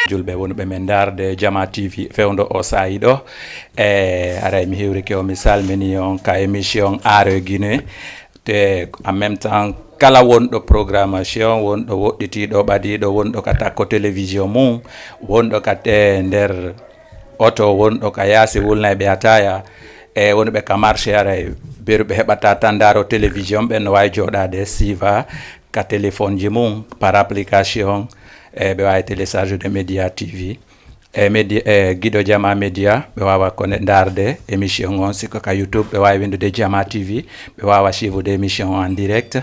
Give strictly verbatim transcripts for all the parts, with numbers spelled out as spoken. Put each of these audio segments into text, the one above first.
Julɓe wonɓe men ndaarde Jama T V fewndo o saa'i ɗo. E, haray mi hiwrike on, mi salmini on ka émission Art Guinée. Te en même temps, kala wonɗo programmation, wonɗo woɗɗitiiɗo, ɓadiiɗo, wonɗo ka takko télévision mum, wonɗo ka te nder oto, wonɗo ka yaasi wulnayɓe ataaya, e wonɓe ka marché, haray beru ɓe heɓata tan ndaaro télévision, ɓen no waawi jooɗaade siifa ka téléphone ji mum par application, e ɓe waawi télécharge de Média T V. E Média, e Giɗo Jama Média, ɓe waawa ko ne ndaarde émission on, si ko ka YouTube, ɓe waawi winndude Jama T V, ɓe waawa suivre émission on en direct.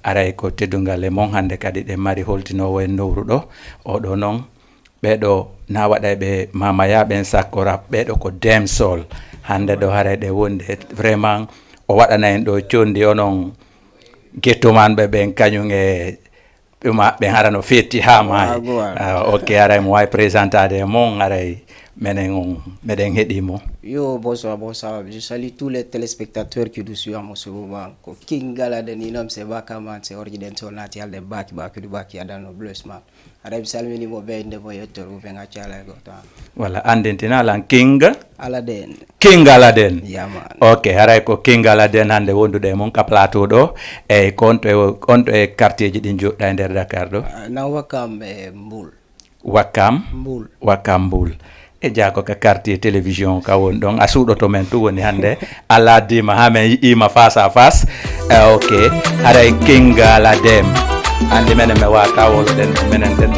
Aray ko teddungal e mon, hannde kadi ɗen mari holtinoowo en nowru ɗo, o ɗo non. Ɓee ɗoo na waɗa e ɓe Mama Yaa ɓen sakko rap, ɓee ɗoo ko dancehall. Hannde ɗoo haray ɗe wonde vraiment o waɗana en ɗoo conndi onon gettomanɓe ɓen kañum e ɓe ma-, ɓen hara no fetti haa maayi. Waago, waago. Ah, ok, haray mo waawi présentade e mon, haray menen on, meɗen heɗi mo. Yo, bonsoir, bonsoir. Je salue tous les téléspectateurs qui nous suivent en ce moment. Ko King Gala de Ninom, c'est Bakaman, c'est Origin International, de Baki, Baki, du Baki, Adano Bluesman. Haray mi salmini mo ɓe innde mo yettor, ɓe ngacci alay goto. Wala, anndintina lan King? Aladen. King Aladen. Yeah, man. Ok, haray ko King Aladen hannde wondude e mon ka plateau ɗo. Eyyi, ko on to e, on to e quartier ji ɗin joɗɗa e nder Dakar ɗo? Ah, na Wakam e Mbul. Wakam? Mbul. Wakam Mbul. E jaa ko ka quartier télévision ka woni ɗon. A suuɗoto men tu woni hannde. Alla dima ha men yi'ima face à face. Eh, ok. Haray King Aladen. Anndi menen mi wata wolo ɗen, menen ɗen,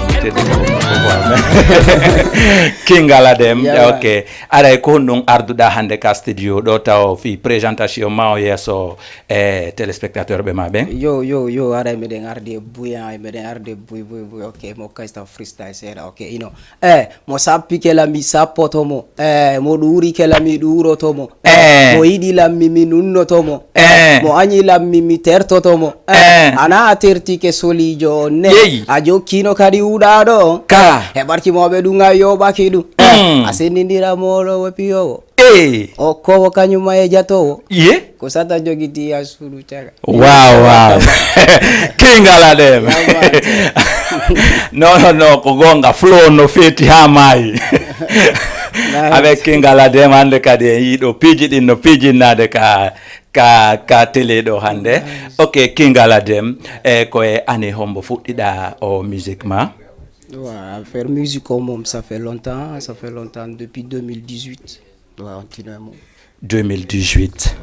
King Aladen. Yeah, man. Ok. Aray, ko honɗun arduɗaa hannde ka studio ɗo taw fii présentation ma o yeeso e téléspectateur ɓe ma ɓen? Yo, yo, yo, aray meɗen ardi e buy, ah, meɗen ardi e buy, buy, buy. Ok, mo kaysta freestyle seeɗa. Ok, ino. Eh, mo sappi ke lammi sappoto mo. Eh, mo ɗuuri ke lammi ɗuuroto mo. Eh, eh, mo yiɗi lammi mi nunnoto mo. Eh, eh, mo añi lammi mi tertoto mo. Eh, eh, ana a terti ke solijo on ne. Yeyi. A jokkino kadi uɗaɗo on. Ka. He barki mo ɓe ɗum a yoɓaki ɗum. Mm. A sendindira moɗo wo piyowo. Eh. O kowo kañum ma e jatowo. Ye? Ko sata jogiti a suudu caga. Wow, wow. King Aladen. Yeah, man. No, no, no, ko gonga flow no feti ha maayi. Nice. Avec King Aladen, hannde kadi en yiɗo piiji ɗin no piijinnaade ka, ka, ka télé ɗo hannde. Nice. Ok, King Aladen, e ko e année hombo fuɗɗiɗa o musique ma? Ouais, affaire musique o mom, ça fait longtemps, ça fait longtemps, depuis deux mille dix-huit. Ouais, on continue, mom. Deux mille dix-huit.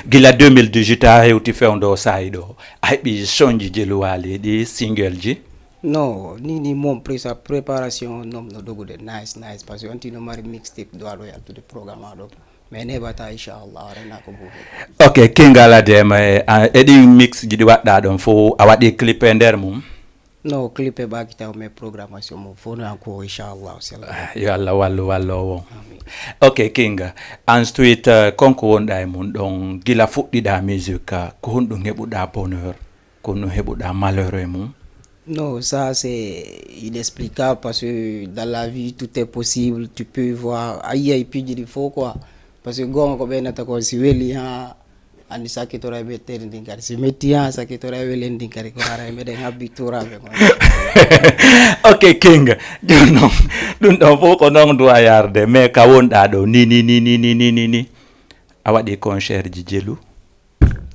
Gila deux mille dix-huit haa hewti fewndo o saa'i ɗo, a heɓi sonji jeluwaali ɗi single ji? Non, ni, ni mon pré-, sa préparation non no dogude nice, nice, parce que on tino mari mixtape do ado yaltude programme ado. Mais ne bata, inchallah, rena ko bubu. Ok, King Aladen, e, a, e ɗi mix ji ɗi waɗɗa ɗon fof, a waɗi clip e nder mum? No, clip e ɓaaki taw, mais programmation mo fof no an ko, inchallah, c'est là. Ah, yo Allah wallu, wallu o won. Amin. Ok, King. Ensuite, euh, konko wonɗa e mum ɗon, gila fuɗɗiɗa musique, ko honɗum heɓuɗa bonheur, ko honɗum heɓuɗa malheur e mum? Non, ça c'est inexplicable parce que dans la vie tout est possible, tu peux voir, ayi, ayi, piiji ɗi fof quoi. Parce que gonga ko ɓeynata ko si weli ha Anndi sakkitoray metteeri ndin kadi. Si metti haa sakkitoray welen ndin kadi, ko haray meɗen habbi tuuraaɓe ngon. Ok, King. Jooni non, ɗum ɗon fof ko non duwa yarde. Mais ka wonɗaa ɗo, ni, ni, ni, ni. A waɗi concert ji jelu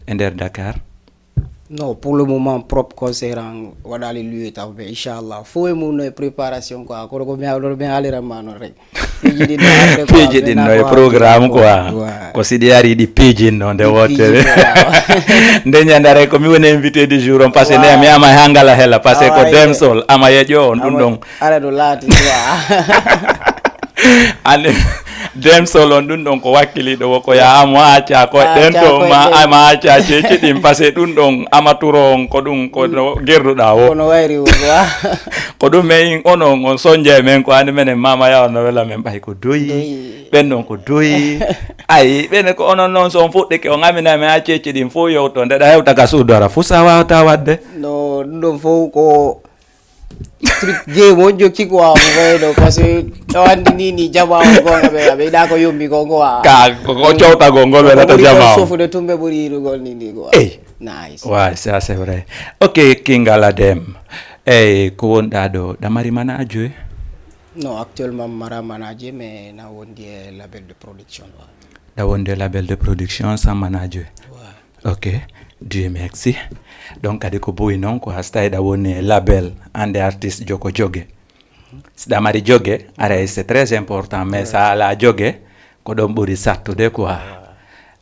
e nder Dakar? Non, pour le moment, propre concert an waɗaali lieu taw, mais inchallah, fof e mum no e préparation quoi. Kono ko mi, no mi haaliran ma non rek. Piiji ɗin no arde quoi, piiji ɗin no e programme quoi. Ouais. Ko si ɗi ari ɗi piijinno nde wootere. Piijinno, waaw. Nde ñande aray ko mi woni invité du jour on, parce que nde mi ama e hangala hela, parce que ko dancehall, ama yeƴo on, ɗum ɗon. Ara ɗo laati quoi. Ande, dancehall on, ɗum ɗon ko wakkiliɗo wo ko ya amo acca ko ɗen to ma, ama acca ceci ɗin, parce que ɗum ɗon ama turo on, ko ɗum ko no gerduɗa wo. Kono wayri wo quoi. Ko ɗum men onon on sonje men ko andi menen mama ya on no wela men ɓay ko doyi. Doyi. Ɓen ɗon ko doyi. Ayi, ɓen ko onon non so on fuɗɗike on amina men a ceci ɗin fof yewto nde ɗa hewta ka suudu ara fof sa wawata wadde. No, ɗum ɗon fof ko truc game on jokki quoi, ko wayno, parce que ɗo andi ni, ni jama on gonga ɓe, ɓe yiɗa ko yombi ko quoi. Ka, ko, ko cewtagol ngol ɓe nata jama on. Sofude tumɓe ɓuri yiɗugol ni, ni quoi. Ey. Nice. Ouais, ça c'est vrai. Ok, King Aladen. Ey, ko wonɗa ɗo, ɗa mari mana a joyi? Non, actuellement, mi maraa manager, mais na wondi e label de production, wa. Na wondi e label de production sans manager. Wa. Ok, Dieu merci. Donc, kadi ko buy non, ko hasta eɗa woni e label, ande artiste jo ko joge. Si ɗa mari joge, aray, c'est très important, mais sa alaa joge, ko ɗon ɓuri sattude, quoi. Wa.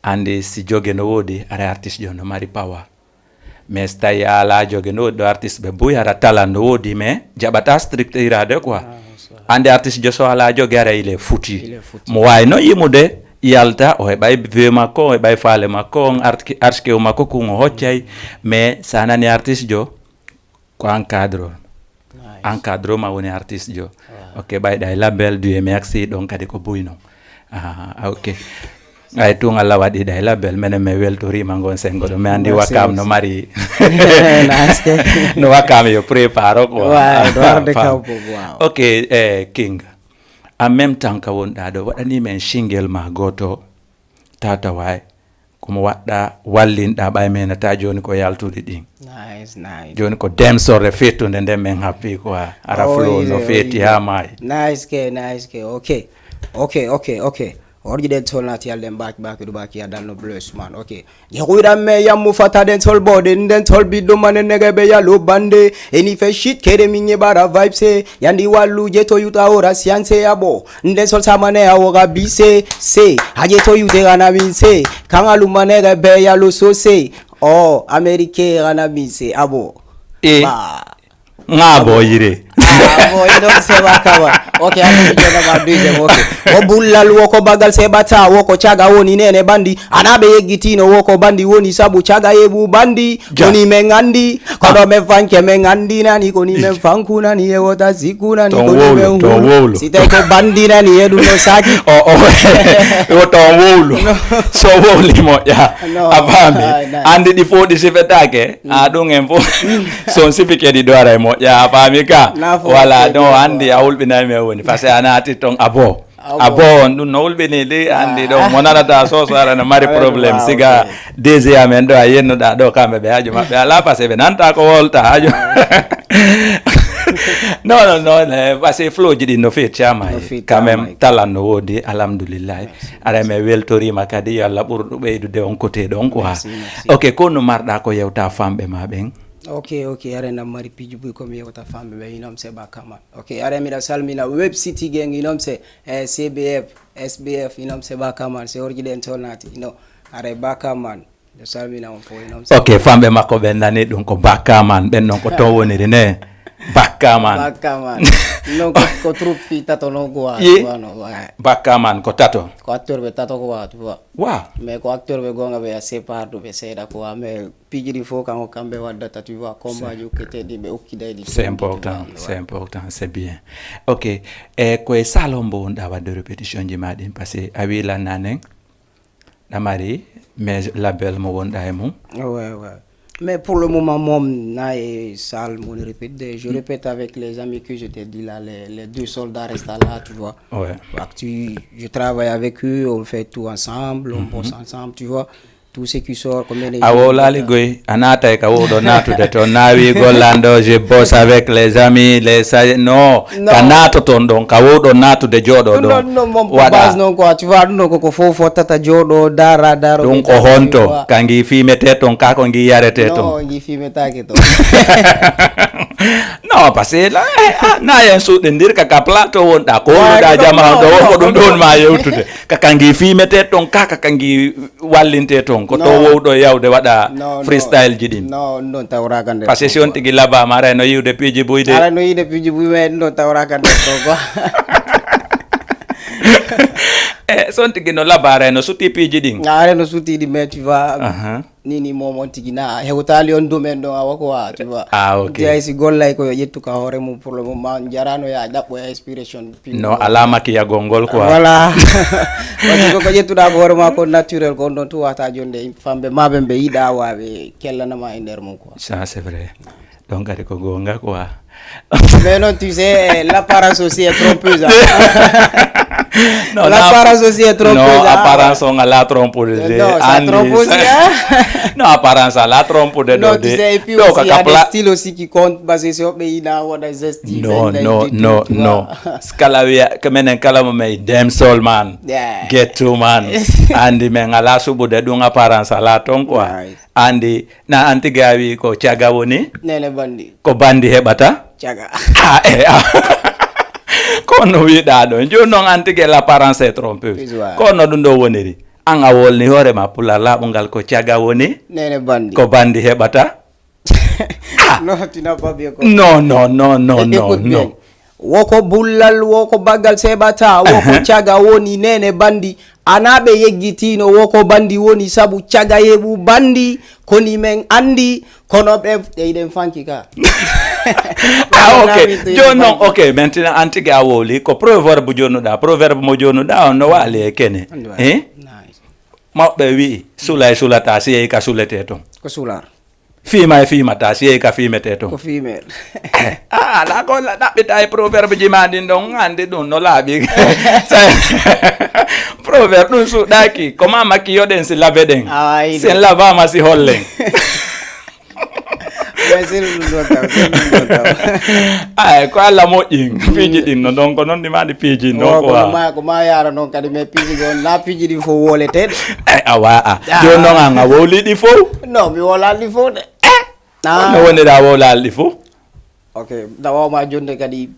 Andi si joge no woodi, aray artiste jo no mari power. Mais si tawi a alaa joge no woodi ɗo artiste ɓe buy hara talent no woodi, mais jaɓata structurade quoi. Ah, so. Ande artiste jo so alaa joge hara il est foutu. Il est foutu. Mo waawi no yimude, yalta, o heɓay vue makko, o heɓay faale makko, on artki-, artkew makko kun o hoccay. Mais sa nani artiste jo, ko encadre. Nice. Encadre ma woni artiste jo. Wow. Ok, ɓayɗa e label du et merci, ɗon kadi ko buy non. Ah, ok. Ay, tun Allah waɗi ɗa e label, menen men weltoriima ngon senngo ɗo. Mi anndi Merci, Wakam no merci. mari, Nice. no Wakam yo prépare ko. Wow, no arde Fam. Kaw Bobo, wow. Ok, eh, King. En même temps ka wonɗa ɗo, waɗani men single ma gooto, Tata Way. Ko mo waɗɗa, wallinɗa, ɓay menata jooni ko yaltude ɗin. Nice, nice. Jooni ko dancehall e fettude nden men happi quoi. Ara Oh, flow no yeah, oh, feeti yeah. haa maayi. Nice ke, nice ke. Ok. Ok, ok, ok. Orji ɗen tol naati yalden baaki baaki ɗo baaki ya dan no bless man. Ok. Je kuidan me yammu fata den tol bode den tol biddo mane nege be ya lo bande. Eni fe shit kede minye bara vibes e. Yandi walu je to yuta ora science abo. Nden sol samane a woga bise se. Haje to yute gana min se. Kanga lumane ga be ya lo so se. Oh, Amerike gana min se abo. E. Ba. Nga bo yire. Ah, bo, you know, se ba kaba. Ok, I'm gonna do them. Ok. O bullal wo ko bagal se bata wo ko caga woni nene bandi. Ana be yeggitino wo ko bandi woni sabu caga yebu bandi. Ja. Woni men andi. Kono men fanke men andi nani koni men fanku nani e wota siku nani Ton koni wowlo, men ton hulu. wowlo. Si tawi ko bandi nani e ɗum no saki. O, o, o ton wowlo. No. So wowli moƴƴa. No. A faami? Ah, nice. Andi ɗi fof ɗi sifetaake. Mm. A ɗum en fof. So on sifike ɗi ɗo ara e moƴƴa. A faami ka? Na fof Wala, ɗi no ɗo. andi a hulɓinay men woni. Parce que a naati ton a bo. A A bo. bo on ɗum no hulɓini ɗi andi Ah. ɗo. Mo nanata so so ara no mari Ara problème. no Siga waawi. D G amen ɗo a yennuɗa ɗo kamɓe ɓe haaju maɓɓe. Ala parce que ɓe nanta ko wolta haaju. Non, non, non, eh, parce que flowji ɗin no feccama No e feccama quand même e. talan no woodi, alhamdulillah. Merci, Ara merci. mi weltorima kadi yo Allah ɓurɗo ɓeydude on côté ɗon quoi. Merci, merci. Ok, ko no marɗa ko yewta famɓe ma ɓen? Ok, ok, are nan mari piiji buy ko mi yewta famɓe ɓen, you know, c'est ba kaman. Ok, are miɗa salmina Web City Gang, you know, c'est, eh, C B F, S B F, you know, c'est ba kaman, c'est orji ɗen tol naati, you know, are ba kaman. Miɗo salmina on fof, you know, c'est Ok, famɓe makko ɓen nani ɗum ko Bakkaman, ɓen non ko ton woniri ne. Bakkaman. Bakkaman. Non ko, ko troupe fi tato non quoi, Ye. tu vois, non, ouais. Bakkaman ko tato. Ko acteur ɓe tato quoi, tu vois. Wa. Mais ko acteur ɓe gonga ɓe a sépare ɗum ɓe seeɗa quoi, mais piiji ɗi fof kanko kamɓe waddata, tu vois, combat ji ukketeɗi ɓe ukkiday ɗi C'est fof, tu important, vois, c'est ouais. important, c'est bien. Ok, e ko e salon mbo wonɗa wadde répétition ji ma ɗin, parce que a wi lan nanen ɗa mari, mais label mo wonɗa e mum. Ouais, ouais. Mais pour le moment, moom, na e salle, mon répète, je répète avec les amis que je t'ai dit là, les, les deux soldats restent là, tu vois. Ouais. Parce que je travaille avec eux, on fait tout ensemble, on Mhm. bosse ensemble, tu vois. Tout ce qui sort, comme les A wowlaali goy, a naatay ka wowɗo naatude toon, naawi gollanɗo, je bosse avec les amis, les sa-, non, Non. ka naatoton ɗon, ka wowɗo naatude jooɗo Ɗum ɗon. ɗon, ɗum ɗon, mon Waɗa. base non quoi, tu vois, ɗum ɗon koko fof fottata jooɗo, dara, dara, Ɗum ko honto? Ka ngi fimete ton, ka ko ngi yarete ton? Non, ngi fimetaake ton. Non, parce que la, eh, ah, na en suuɗindir ka, ka plateau wonɗa, ko Ouais, wowluɗa non, jama non, ɗo, non, ko ɗum non. ɗon ma yewtude. Ka, ka ngi fimete ton, ka, ka, ka ngi wallinte ton, ko to Non. wowɗo yawde waɗa Non, non. freestyle ji ɗin. Non, ɗum ɗon tawraka nder Parce que ton si on quoi. tigi labama, aray no yiwde piiji buyde. Aray no yiwde piiji buyde, mais ɗum ɗon tawraka nder ton quoi. Eh, si on tigi no laba, aray no suti piiji ɗin. Aray no suti ɗi, mais tu vois, Aha. ni, ni moom on tigi na hewtali on domaine ɗon awa quoi, tu vois. Ah, ok. Te hay si gollay ko yo ƴettu ka hoore mum pour le moment, jarano ya ɗaɓɓo ya inspiration. No, alaa makiyagol ngol quoi. Voilà. Parce que ko ƴettuɗa ko hoore ma ko naturel, ko on ɗon tu wata jonde famɓe ma ɓen ɓe yiɗa wa ɓe kellanama e nder mum quoi. Ça, c'est vrai. Donc, kadi ko goonga quoi. Mais non, tu sais, l'apparence aussi est trompeuse, hein. Non, non, l'apparence aussi est trompeuse, non, ah, apparence ouais. On a la trompeuse. Non, ça trompe aussi, hein. Non, apparence a la trompe de. Non, tu sais, et puis aussi, il y a des styles aussi qui comptent, parce que si on pays n'a pas de style, non, ben, non, ben, non, tu vois. Kala wiya, ko menen kala mo may dancehall man, yeah, ghetto man. Andi men ala suɓude ɗum apparence ala ton quoi. Right. Andi, na an tigi a wi'i ko caga woni? Nene bandi. Ko bandi heɓata? Caga. Ah, eh, ah. Ko no wiɗaa ɗon. Jooni non an tigi l'apparence est trompeuse. Is wa. Ko no ɗum ɗo woniri? An a wolni hoore ma pulaar laaɓungal ko caga woni? Nene bandi. Ko bandi heɓata? Ah. Non, tu n'as pas bien compris. Non, non, non, non, non, non. Écoute bien. Woko bullal, woko baggal seɓata, woko, ehe, caga woni nene bandi. Ana ɓe yeggitino woko bandi woni sabu caga yeɓu bandi, koni men andi, kono ɓe, ɓe iɗen fanki ka. Ah, ok. Jooni non, ok, maintenant an tigi a wowli, ko proverbe jonnuɗaa, proverbe mo jonnuɗaa on no waali e kene. Andi waali. Eh? Nice. Mawɓe wi'i, sulay sulata, si yehi ka suletee ton. Ko sular. Fiima e fiimata, si yehi ka fiimetee ton. Ko fiimee. Ah, alaa ko la-, ɗaɓɓita e proverbe ji maa ɗin ɗon, anndi ɗum no laaɓi. Proverbe ɗum suuɗaaki, ko maa makki yoɗen si labe ɗen. Awa, si en labaama si hollen. Mais c'est le, le, le, le, le, le. Ay, ko Alla moƴƴin. Mm. Piiji ɗin no, donc, non ɗi maa ɗi piiji, non, oh, quoi. Ko ma, ko ma yaara non kadi, mais piiji ɗin, na piiji ɗin fof wooleteeɗi. Eh, awa, a. Ah. Jooni non, an a wowlii ɗi fof? Non, mi wowlaali ɗi fof de. Eh? Ah. No wonira a wowlaali ɗi fof? Ok, tawa ma jonde kadi.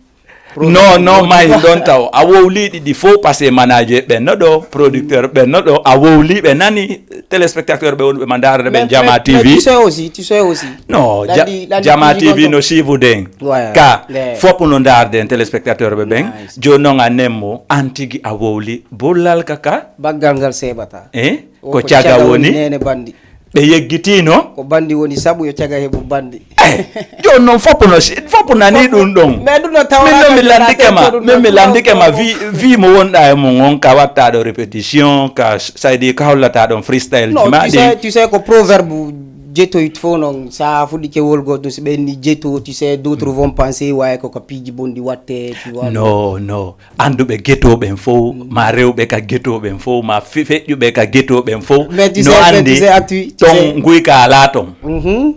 Non, non, mahi ɗon taw. A wowlii ɗi fof, parce que manager ɓen no ɗo, producteur ɓen no ɗo, a wowlii ɓe nani, téléspectateur ɓe wonɓe ma ndaarde ɓen Jama T V. Mais, mais, mais tu sais aussi, tu sais aussi. Non, Ja-, Jama T V no siivude en. Ouais. Ka, fof no ndaarde en téléspectateur ɓe ɓen. Nice. Jooni non a nemmo, an tigi a wowli, bullal ka ka? Baggal ngal seɓata. Eh? Ko caga woni? Nene bandi. Ɓe yeggitiino. Ko bandi woni sabu yo caga heɓu bandi. Eh, jooni non foppu no si-, foppu nanii ɗum ɗon. Mais ɗum no tawa min non mi lanndike ma, min mi lanndike ma, vi-, vi mo wonɗaa e mum on ka waɗtaa ɗo répétition, ka s-, ça veut dire ka hollataa ɗon freestyle ji ma ɗin. Non, tu sais, tu sais ko proverbe jetoyt fof non, so a fuɗɗike wolgol ɗum, so ɓenni jeto, tu sais, d'autres vont penser, ouais, ko ka piiji bonɗi watte, tu vois. Non, non. Annduɓe ghetto ɓen fow, mm, ma rewɓe ka ghetto ɓen fow, ma fe-, feƴƴuɓe ka ghetto ɓen fow, mais tu sais, mais tu sais, actu-, tu sais, ton nguyka alaa ton. Mhm.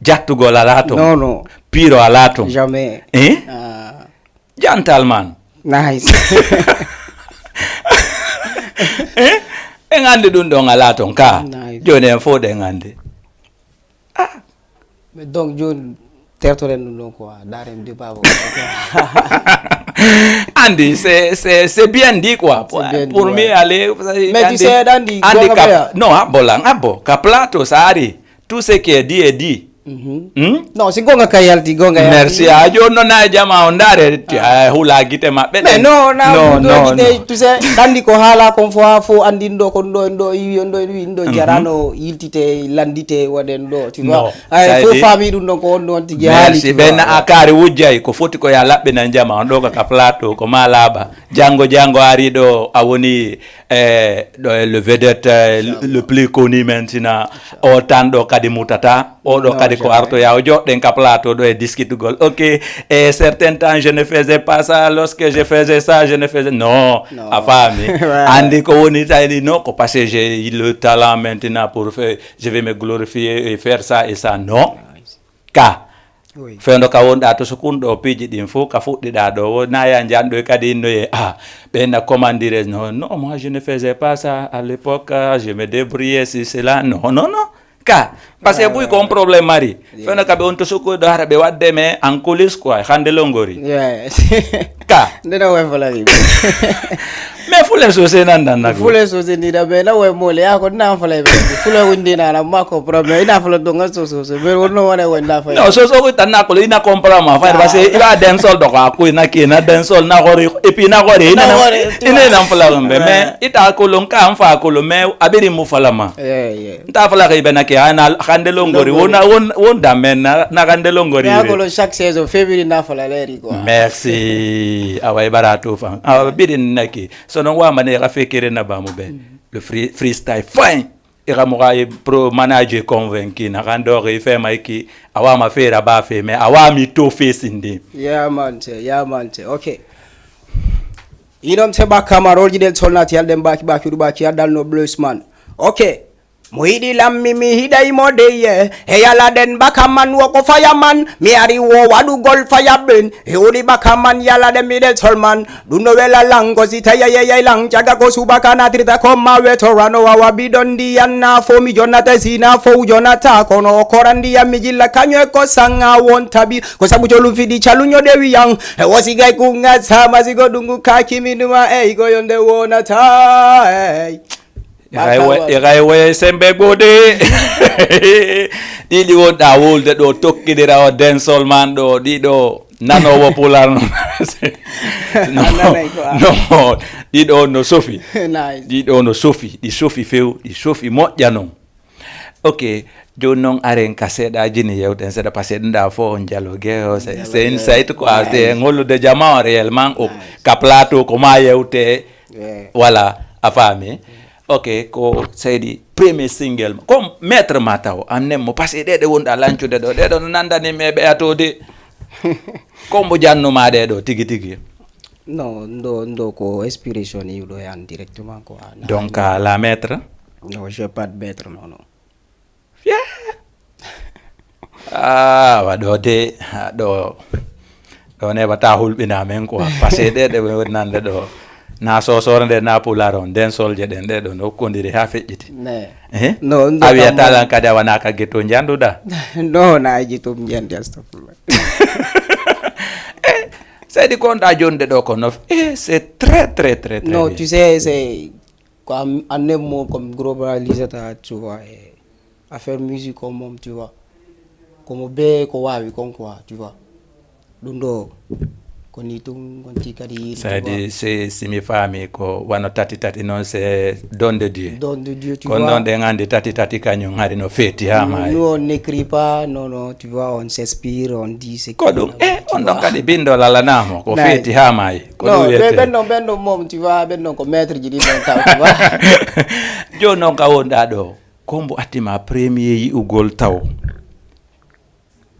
Jattugol alaa ton. Non, non. Piiro alaa ton. Jamais. Eh? Ah. Gentleman. Nice. Eh? En anndi ɗum ɗon alaa ton ka. Nice. Jooni en fow ɗen anndi. Ah. Mais donc, jooni, tertoren ɗum ɗon quoi, ndaaren débat o. Anndi, c'est, c'est, c'est bien dit quoi. C'est bien dit, ouais. Pour moi, aller, mais tu sais, anndi, anndi goonga ka, non, habbo lan, habbo. Ka plateau, ça arrive. Tout ce qui est dit est dit. Mhm. Hmm? Non, si goonga ka yalti, goonga yalti. Merci. A jooni non na e jama on ndaare, ti-, ah, a hula gite maɓɓe. Mais ɗen. Non, na non, hula non, gite, non. Tu sais, anndi ko haala kon fof, fof anndi ɗo, kon ɗo, ɗo, ɗo, ɗo, ɗo, jarano, yiltite, lanndite, waɗen ɗo, tu vois. Non. Ay, ça fof dit, faami ɗum ɗon ko on ɗon tigi haali, merci. Tu vois. Ɓen a kaari wujjay, ko foti ko ya laɓɓinan jama on ɗo ka, ka plateau, ko ma laaɓa. Janngo, janngo ari ɗo, a woni, eh, ɗo e le vedette, eh, le plus connu maintenant. O tan ɗo kadi mutata, o ɗo kadi ko artoya, o joɗɗen ka plateau ɗo e diskitugol. Ok, et certains temps, je ne faisais pas ça, lorsque je faisais ça, je ne faisais, non, a faami. Ouais, ouais. Anndi ko woni tawni, non, ko parce que j'ai le talent maintenant pour faire, je vais me glorifier et faire ça et ça, non. Ka. Oui. Fewndo ka wonɗaa to sukun ɗo piiji ɗin fow ka fuɗɗiɗaa ɗo, wo na ya njanɗo kadi inno ye, ah, ɓe na commandire, non, non, moi je ne faisais pas ça à l'époque, ah, je me débrouillais si cela, non, non, non. Ka, parce que buy ko on problème mari. Yeah. Fewndo ka ɓe on to sukun ɗo hara ɓe waɗde mais en coulisse quoi, hande longori. Yeah. Ka. Ndena way falari. Mais fule sose nan nan nagu. Fule sose ni da be na way mole ya ko na falari. Fule windi na na ma ko problème. Ina fule donga sose sose. Be wono wana wenda fa. No, sose ko tan na ko ina comprendre ma fa, parce que ila dancehall do ko ko ina ke na dancehall na gore et puis na gore ina na, ina na fala be mais ita ko lon ka am fa ko lo mais abiri mu fala ma. Yeah, yeah. Nta fala kay bena ke ana hande longori. Longori. Wona won, won da men na, na hande longori. Ya ko lo chaque saison février na fala leri quoi. Merci. Awa e bara to fan. Awa bidin naki. So non wa mane ka fekere na ba mo be. Mm. Le free, freestyle fine. E ka mo ka e pro manager convaincu na kan do e fe mai ki. Awa ma fera ba fe mais awa mi to fe sindi. Yeah man, yeah man. Okay. Inom se baka marolji del solnati yal den baki baki du baki yal dal no blues man. Ok. Mo yiɗi lammi mi hiɗay mo deyye. E yala den baka man wo ko faya man. Mi ari wo waɗugol faya ben. E woni baka man yala den mi del sol man. Ɗum no wela lango si taya yeyay lang caga ko subaka natirta ko ma wetora no wawa bidon ndiyan na fo mi jonata si na fo jonata kono o koran ndiyan mi jilla kaño e ko sanga won tabi. Ko sabu colum fiɗi caluño ɗe wiyan. E wosi gay kunga sama sigo ɗungu kaki minuma ey ko yonde wonata ey. Iray woye sembe gode. Ɗiɗi wonɗa wolde ɗo tokkidira o densol man ɗo ɗiɗo nanowo pular no. No, ɗiɗo no sofi. Ɗiɗo no sofi ɗi sofi few ɗi sofi moƴƴa non. Ok. Jooni noon aren ka seeɗa jini yewten seeɗa parce que ɗum ɗa fof on dialogue o c'est une site quoi c'est en hollude jama on réellement o ka plateau ko ma yewte. Voilà. A faami. Ok. Ko seydi premier single ma comme maître ma taw an nen mo parce que ɗeɗe wonɗa lancude ɗo ɗeɗo no nandani me ɓeyatode. Ko mbo jannuma ɗeɗo tigi tigi? Non, ndo ndo ko inspiration iwɗo e an directement quoi. Donc la maître? Non, je pas de maître non non. Ah, wa ɗo de, ah, ɗo ɗo ne wata hulɓina men quoi parce que ɗe ɗe woni nande ɗo na sosore nde na pular on nden solje ɗen ɗe ɗo no hokkondiri ha feƴƴiti. Eh? No a wiyata lan kadi a wona ka getto njanduɗa? No na e getto njandi astafurlah. Eh, seydi konɗa jonde ɗo ko nof eh, c'est très très très très non bien. Tu sais c'est quoi, en un mot comme globalisata tu vois eh, affaire musique on moom tu vois komo be ko wawi kon quoi tu vois. Ɗum ɗo ko ni tun gonti kadi yiri. Sadi si si mi faami ko wano tati tati noon c'est don de dieu. Don de dieu tu vois. Kono noon ɗen anndi tati tati kañum hari no feeti haa maayi. Nous on n'écrit pas non non tu vois on s'inspire on dit c'est ko ɗum e on ɗon kadi binndol alanaamo ko feeti haa maayi. Ko ɗum wiyetee ɓen ɗon ɓen ɗon moom tu vois ɓen ɗon ko maître ji ɗin ɗon taw tu vois. Jooni noon ka wonɗaa ɗo ko mbo attima premier yi'ugol taw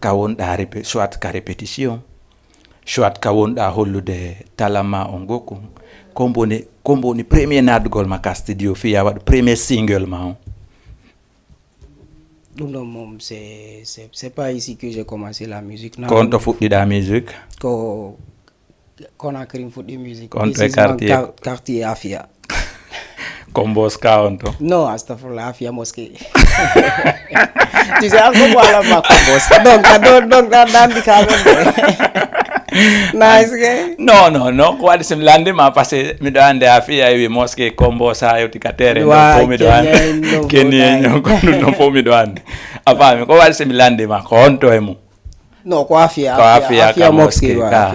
ka wonɗa répé soit ka répétition soit ka wonɗa hollude talama on gokku. Ko mboni ko mboni premier naatgol ma ka studio fiya waɗu premier single ma on? Ɗum ɗon moom c'est c'est c'est pas ici que j'ai commencé la musique. Ko on to fuɗɗiɗa musique? Ko Conakry fuɗɗi musique. On to e quartier? Quartier Afia. Kombos ka on to? Non, astafurlah, Afia mosquée. Tu sais encore moi là-bas Kombos. Donc donc donc dans dans di ka non. Nice gay. Non non non ko waɗi simi landima parce que miɗo andi Afia wi mosquée Kombos ha yewti ka terrain ɗo fof miɗo andi. Keni ñon ko ɗum ɗon fof miɗo andi. A faami ko waɗi simi landima ko on to e mum? Non ko Afia ko Afia ka mosquée ka.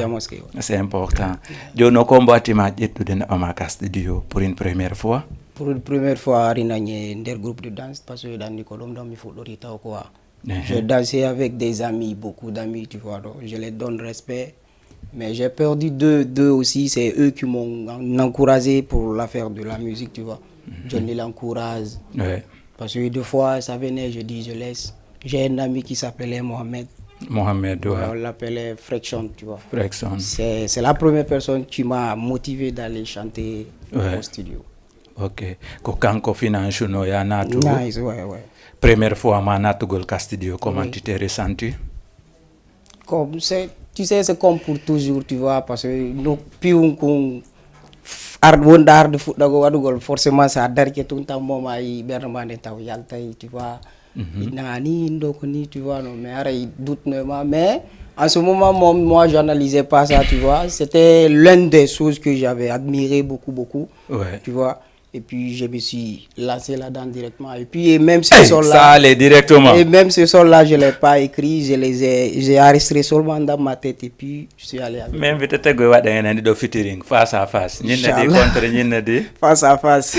C'est important. Jooni o kombo attima ƴettude neɗɗo ma ka studio pour une première fois? Pour une première fois ari nañe nder groupe de danse parce que ɗanni ko ɗum ɗon mi fuɗɗori taw quoi. Je dansais avec des amis beaucoup d'amis tu vois donc je les donne respect. Mais j'ai perdu deux deux aussi c'est eux qui m'ont encouragé pour l'affaire de la musique tu vois. Johnny l'encourage. Parce que deux fois ça venait je dis je laisse. J'ai un ami qui s'appelait Mohamed. Mohamed ouais. On l'appelait Frection tu vois. Frection. C'est c'est la première personne qui m'a motivé d'aller chanter au studio. Ok. Ko kanko financier no ya naatu? Nice ouais ouais. Première fois ma naatugol ka studio comment tu t'es ressenti? Comme c'est tu sais c'est comme pour toujours tu vois parce que no piwun kun ar wonɗa arde fuɗɗago waɗugol forcément sa darike tun tan moma yi ɓernde ma nde taw yaltay tu vois. Nani ɗo ko ni tu vois non mais aray doute no ma mais en ce moment moi, moi j'analysais pas ça tu vois c'était l'une des choses que j'avais admiré beaucoup beaucoup. Ouais. Tu vois. Et puis je me suis lancé là-dedans directement et puis et même ce son là ça allait directement. Et même ce son là je l'ai pas écrit je les ai j'ai enregistré seulement dans ma tête et puis je suis allé avec. Mais invité tego waɗa henen ɗiɗo featuring face à face ñinne di contre ñinne di face à face.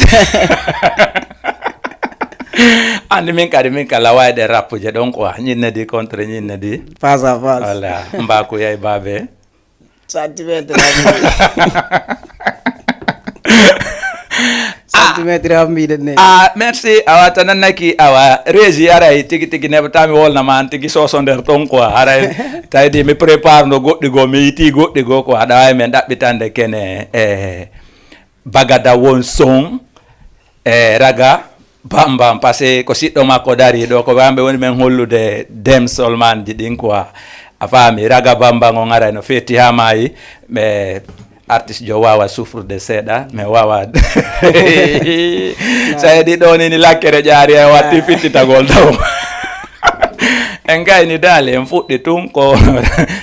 Andi min kadi min kala wayde rappuje ɗon quoi ñinne di contre ñinne di face à face. Voilà. Mbakuyay babe. Santimetre hammiɗen ne. Ah merci awa tanannaki awa régi aray tigi tigi neɓatami wolnama an tigi soso nder ton quoi aray tawidi mi prépare no goɗɗi goo mi yiti goɗɗi goo quoi aɗa wawi men ɗaɓɓitande kene e Bagada won son, e Raga Bambam, parce que ko siɗɗo makko dari ɗo, ko kamɓe woni men hollude Dem Solman ji ɗin quoi. A faami, Raga Bambam on aray no feeti haa maayi, mais artiste jo waawa souffre de seeɗa, mais waawa. Sa heɗi ɗo ni, ni lakkere ƴaari, a watti fittitagol taw. En gayni daali, en fuɗɗi tun ko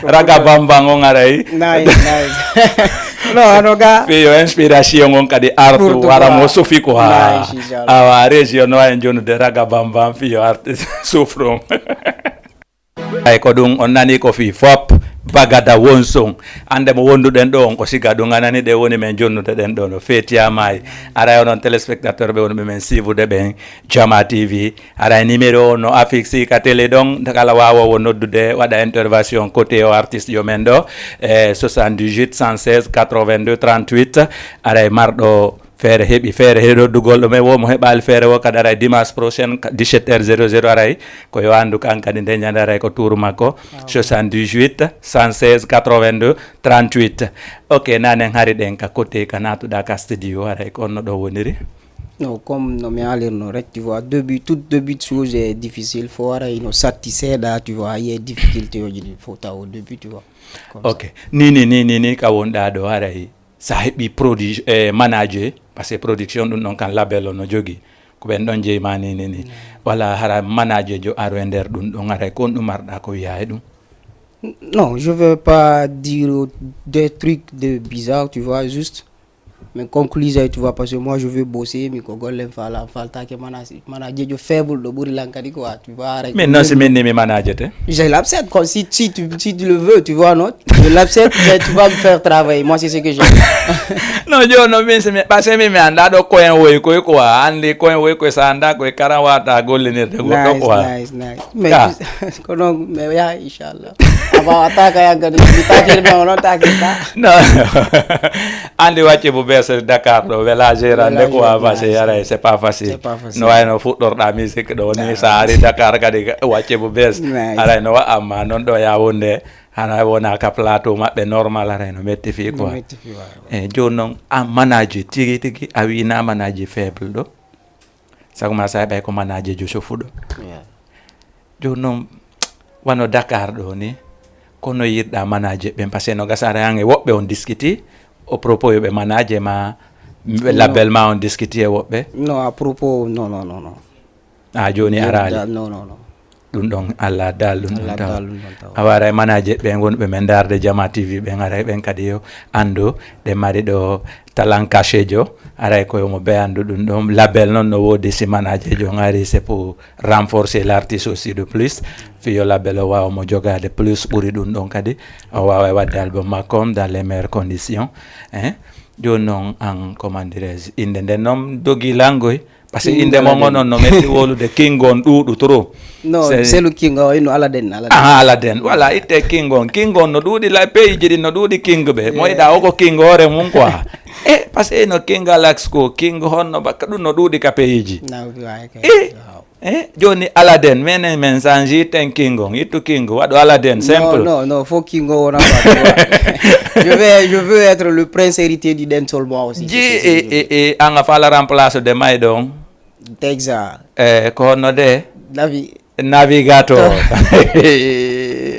Raga Bambam on aray. Nice, nice. No, ano ga. Fiyo inspiration on kadi artu Pour de wara voir. Mo sufi ko ha. Nice, inshallah. Awa, région no en jonude Raga Bambam fiyo artiste souffre on. Ay ko ɗum on nani ko fii fop, Bagada won son. Annde mo wonduɗen ɗo on ko siga ɗum a nani ɗe woni men jonnude ɗen ɗo no feeti a maayi. Aray onon téléspectateur ɓe woni ɓe men siivude ɓen Jama T V. Aray numéro o no affiché ka télé ɗon, kala waawoowo noddude, waɗa intervention côté o artiste yo men ɗo, e soixante-dix-huit, cent seize, quatre-vingt-deux, trente-huit. Aray marɗo feere heɓi feere he noddugol ɗo men wo mo heɓaali feere wo kadi aray dimanche prochain, ka dix-sept heures zéro zéro aray, ko yo anndu kan kadi nde ñande aray ko tuuru makko, soixante-dix-huit, cent seize, quatre-vingt-deux, trente-huit. Ok, nanen hari ɗen ka côté ka naatuɗa ka studio aray ko on no ɗo woniri? Non, comme no mi haalirno rek, tu vois, début, tout début de chose est difficile. Faut ara ino satti seeɗa, tu vois, il y a difficulté au, faut au début, tu vois. Comme ça. Ok. Ni, ni, ni, ni, ni, ka wonɗa ɗo, haray sa heɓi produ-, eh, manager, parce que production ɗum ɗon kan label on no jogi. Ko ɓen ɗon jeyi ma ni, ni, ni. Wala hara manager jo aro e nder ɗum ɗon, haray ko on ɗum marɗa ko wiya e ɗum? Non, je veux pas dire des trucs de bizarre, tu vois, juste. Mais conclusion, tu vois, parce que moi, je veux bosser, mais ko golle fala, falta ke mana, mana jejo faible, do buri lankadi, quoi, tu vois, arrêter. Mais non, c'est même mes managers, hein. Je l'accepte, quoi. Si, si tu, si tu le veux, tu vois, non? Je l'accepte, mais tu vas me faire travailler. Moi, c'est ce que je veux. Non, yo, non, mais c'est, mais, parce que, mais, mais, anda do ko en woy ko, quoi. Andi ko en woy ko, sa anda ko, karan wata gollinirde goɗɗo, quoi. Nice, nice, nice. Mais, ah, tu sais, kono, mais, ya, inchallah. Aba, ataka yan kadi, mi takir, mais on takir pas. Non. Andi wacce bu bees Dakar ɗo, wela gérande ko wa facile, yaray, c'est pas facile. C'est pas facile. No wayno fuɗɗorɗa musique ɗo ni, sa ari Dakar kadi wacce bu bees. Nice. Aray no wa, amma non ɗo ya wonde, hana wona ka plateau maɓɓe normal, aray no metti fi quoi. No metti fi, waaw. Eh, jooni non, an manager tigi tigi, a wina manager faible ɗo? Sago ma sa ɓay ko manager jo sofuɗo. Yeah. Jooni non, wano Dakar ɗo ni, kono yiɗɗa manager ɓen, parce que no gasara yan e woɓɓe on discuter, au propos yo ɓe manager ma, ɓe label ma on discuter e woɓɓe? Non, à propos, non, non, non, non. Ah, jooni araali? Non, non, non. Ɗum ɗon Allah dal ɗum ɗon taw. Allah dal ɗum ɗon taw. A waray manager ɓen wonɓe men ndaarde Jama T V ɓen, aray ɓen kadi yo anndu ɗe mari ɗo talent caché jo. Aray ko yo mo be anndu ɗum ɗon. Label non no woodi si manager jo ngari, c'est pour renforcer l'artiste aussi de plus. Fi yo label o waawa mo jogaade plus ɓuri ɗum ɗon kadi. O waawa waɗde album makko on dans les meilleures conditions. Hein? Jooni non an, comment dirais-je, innde nden non dogi langoy. Parce que innde mon onon no metti wowlude, King on ɗuuɗu trop. Non, c'est le King, oh, ino Aladen, Aladen. Ah, Aladen. Voilà, itte King on. King on no ɗuuɗi la, pays ji ɗin no ɗuuɗi King ɓe. Mo yiɗa o ko King hoore mum quoi. Eh, parce que no King Alax ko, King honno bakka ɗum no ɗuuɗi ka pays ji. Eh, eh, jooni Aladen, menen men change itten King on, ittu King, waɗu Aladen, simple. Non, non, non, faut King on wona quoi, tu vois. Je vais, je veux être le prince héritier du dancehall moi aussi. Ji, e, e, e, an a fala remplace de may ɗon. Texas. Eh, ko honno de? Navi. Navigator.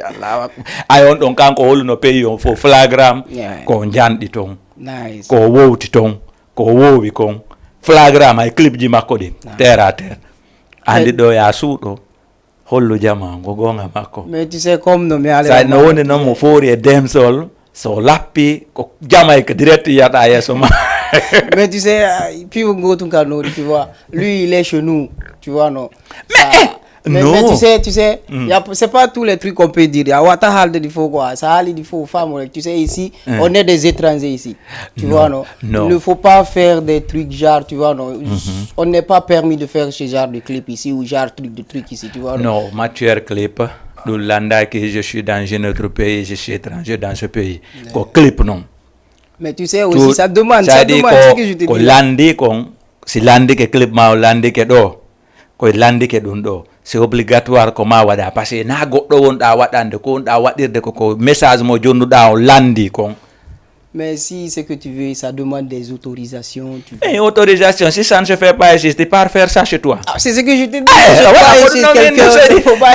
Allahu Akbar. Ay, on ɗon kanko holuno pays on fof flagram. Yeah. Ko janɗi ton. Nice. Ko wowti ton. Ko wowi kon. Flagram ay clip ji makko ɗin. Nice. Terre à terre. Andi ɗo ya suuɗo. Hollu jamaa ngo gonga makko. Mais tu sais, comme no mi ale. Sa no woni non mo fori e dancehall. So lappi ko Jamaïque direct yiyata yeeso ma. Mais tu sais, euh, puis on goûte quand on, tu vois. Lui, il est chez nous, tu vois, non. Mais, eh, mais, mais non. Tu sais, tu sais, y a, c'est pas tous les trucs qu'on peut dire. Y a wata halde di fo quoi. Ça halde di fo femme, tu sais, ici, on est des étrangers ici. Tu vois, non. Non. Il ne faut pas faire des trucs genre, tu vois, non. On n'est pas permis de faire ce genre de clip ici ou genre truc de truc ici, tu vois, non. Non, matière clip. Ɗum landaaki, je suis dans un autre pays, je suis étranger dans ce pays. Ko clip non. Mais tu sais aussi, ça demande, ça demande, ce que je te dis. Ko landi kon, si landike clip ma o landike ɗo, ko landike ɗum ɗo. C'est obligatoire ko ma waɗa, parce que na goɗɗo wonɗa waɗande, ko wonɗa waɗirde ko, ko message mo jonnuɗa o landi kon. Mais si ce que tu veux, ça demande des autorisations, tu vois. Et autorisation, si ça ne se fait pas ici, tu pars faire ça chez toi. Ah, c'est ce que je te dis. Eh, Je voilà, pas faut chez non, mais quelqu'un, nous, c'est il dit- faut pas.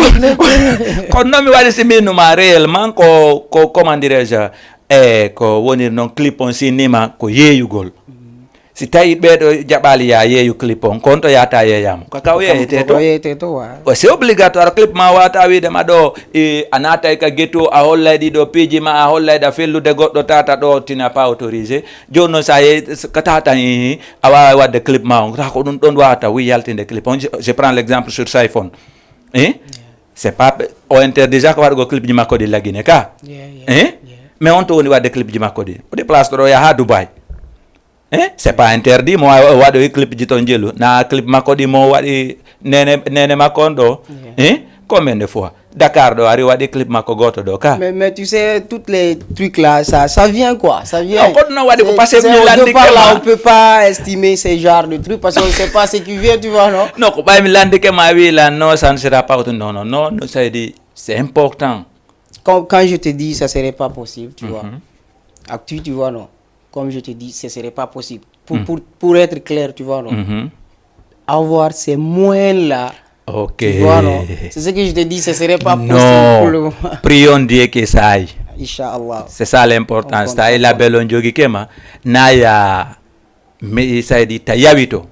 Kono non mi waɗi si minnuma réellement ko, ko comment dirais-je, e ko woniri noon clip on sinnima ko yeeyugol. Si tawi ɓeeɗo jaɓaali ya yeeyu clip on, kon to yahata yeeyamo. Ko kaw yeeyete to. Yeeyete to, wa. C'est obligatoire, clip ma wata wiide ma ɗo, e, a naatay ka ghetto, a hollay ɗiɗo piiji ma, a hollay ɗa fellude goɗɗo tata ɗo, tu n'as pas autorisé. Jooni noon sa yeeyi, ka tata, hihi, a waaway waɗde clip ma on. Ta ko ɗum ɗon wawata wi yaltinde clip on. Je, je prends l'exemple sur Sayfon. Hein? C'est pas, o interdit ja ko waɗugol clip ji makko ɗi lagine ka. Yeah, yeah, Hein? yeah. Mais on to woni waɗde clip ji makko ɗi. O déplace ɗo yaha Dubai. Hein? C'est pas interdit, mo wa-, waɗoyi clip ji ton jelu. Na clip makko ɗi mo waɗi nene, nene makko on ɗo. Yeah. Hein? Combien de fois? Dakar ɗo ari waɗi clip makko goto ɗo ka. Mais, mais tu sais, tous les trucs là, ça, ça vient quoi, ça vient. Non, ko ɗum waɗi ko C'est- parce que c'est mi au landike départ là, ma. On peut pas estimer ces genres de trucs parce qu'on ne sait pas ce qui vient, tu vois, non? Non, ko ɓay mi landike ma wi lan, non, ça ne sera pas autant. Non, non, non, non, ça veut dire, c'est important. Quand, quand je te dis, ça serait pas possible, tu vois. Mhm. Actu, tu vois, non? Comme je te dis, ce serait pas possible. Pour, Mm. pour, pour être clair, tu vois, non? Mhm. Avoir ces moyens-là, Ok. Tu vois, non? C'est ce que je te dis, ce serait pas possible Non. Pour le moment. Prions Dieu que ça aille. Inch'Allah. C'est ça l'importance. On compte, Ça aille on la compte. Belle on jogi kema. Naya. Mais ça dit ta yawito.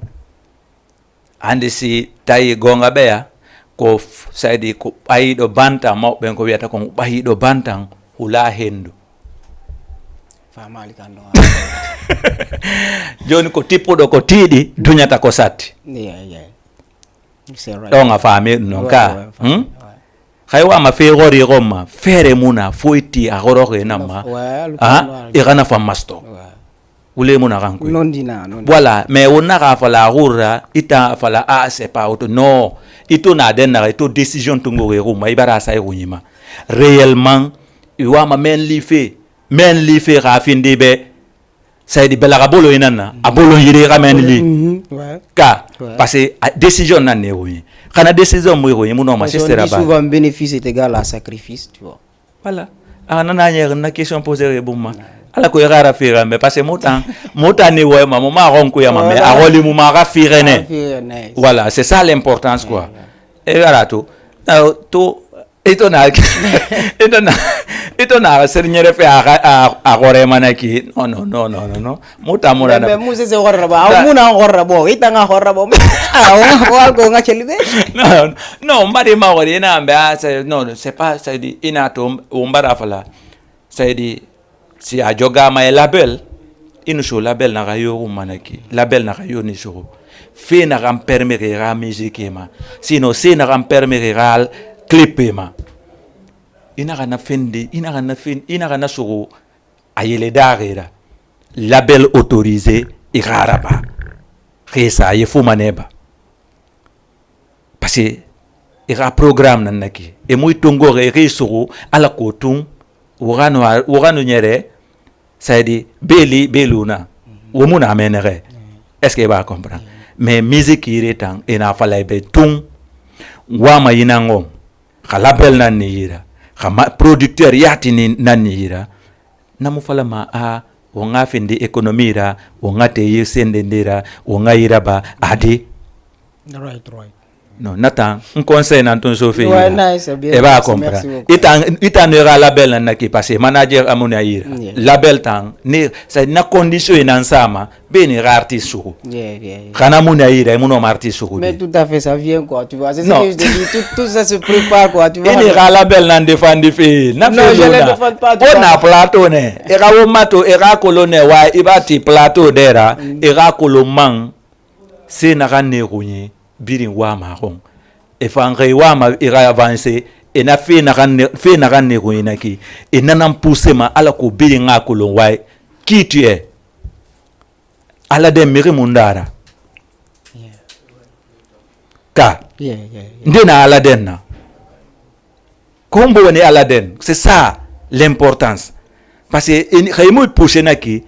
Andi si tawi gonga ɓeya. Ko f-, ça dit ko ɓayiɗo bantan. Mawɓe ɓen ko wiyata kon ɓayiɗo bantan. Hula hendu. Famali kan ɗon. Joni ko tippuɗo ko tiiɗi, duñata ko satti. Yeah, yeah. C'est right. Ɗon a faami ɗum non Ouais, ka. Ouais, Hmm? Hay wa ma fe gori gomma, fere muna, foiti a goro ko enamma. Ouais, Ah, e gana fa masto. Ouais. Wule muna kan ko. Non dina, non. Voilà, mais on n'a pas la rura, ita fala ah c'est pas auto. Non, ito na den na ito décision tungo gumma, ibara sa gumma. Réellement, i wa ma men li fe, men li fe ka findi be. Saydi bela ka bolo inanna, a bolo yiri ka men li. Mhm, ouais. Ka, Ouais. parce que a décision nan ne woyi. Kana décision mo woyi, mo no ma Parce qu'on sister dit abay. Souvent bénéfice est égal à sacrifice, tu vois. Voilà. Ah, nana nye na question posée re bumma. Ala ko yara fira mais parce que mutan, mutan ni woyi ma, mo ma ronku ya ma, mais a Voilà. Roli mo ma ka fire ne. Ah, fire ne. Voilà, c'est ça l'importance quoi. Et voilà tout. Euh, tout Ito na, ito na, ito na seri nyere fe a, a, a gore mana ki. No, no, no, no, no, no. Muta mura Mais, na. Mais Moussa c'est horrible. Ah, Da- muna horrible. Ita nga horrible. Ah, wa, wa ko nga chelide. No, no, mbari ma wari ina ambe a say no, no, c'est pas ça dit ina to umbara fala. Ça dit si a jogama e label, inu so label na ka yo mana ki. Label na ka yo ni so. Fe na kan permettre ra musique ma. Sinon se na kan permettre ra clip ma. Ina kana fendi, ina kana fen, ina kana so a yele darera. Label autorisé i raraba. Resa ye fumaneba. Parce que i ra programme nan naki. E muy tongore e re so ala ko tun. Wogano wogano nyere. Saydi beli beluna. Wo muna menere. Est-ce que ba comprendre? Mais musique ire tan ina falay be tun. Wama yinango. Ka label nan ni yira. Ka ma producteur yati ni nan ni yira. Namu fala ma a wo nga fendi économie ra, wo nga te yi sende ndira, wo nga yira ba adi. Right, right. No, natan, un conseil nan ton sofi Ouais, yira. Nice, bien. E ba Merci, compra. Merci beaucoup. Itan, itan no ra label nan naki parce que manager amuna yira. Yeah. Label tan, ni, sa na condition nan sama, beni ra artiste suku. Yeah, yeah, yeah. Kana muna yira, muno ma artiste suku. Mais tout à fait, ça vient quoi, tu vois. C'est ce Non. Que je te dis, tout, tout ça se prépare quoi, tu vois. Ini ra label nan defandi fe. Na Non, fe je luna. les défends pas, tu O vois. Na plateau ne. E ka wo mato, e ka kolo ne, wa, ibati plateau dera. E ka kolo man. Se na kan ne kunye. Birin wa ma kon. E fan kai wa ma, e ka avancer. E na fe na kan ne, fe na kan ne kunye na ki. E na nan pousser ma, ala ko birin nga kolo wa. Qui tu es? Ala den miri mundara. Yeah. Ka. Yeah, yeah, yeah. Nde na ala den na. Kombo woni ala den. C'est ça l'importance. Parce que en, kay mo pousse na ki,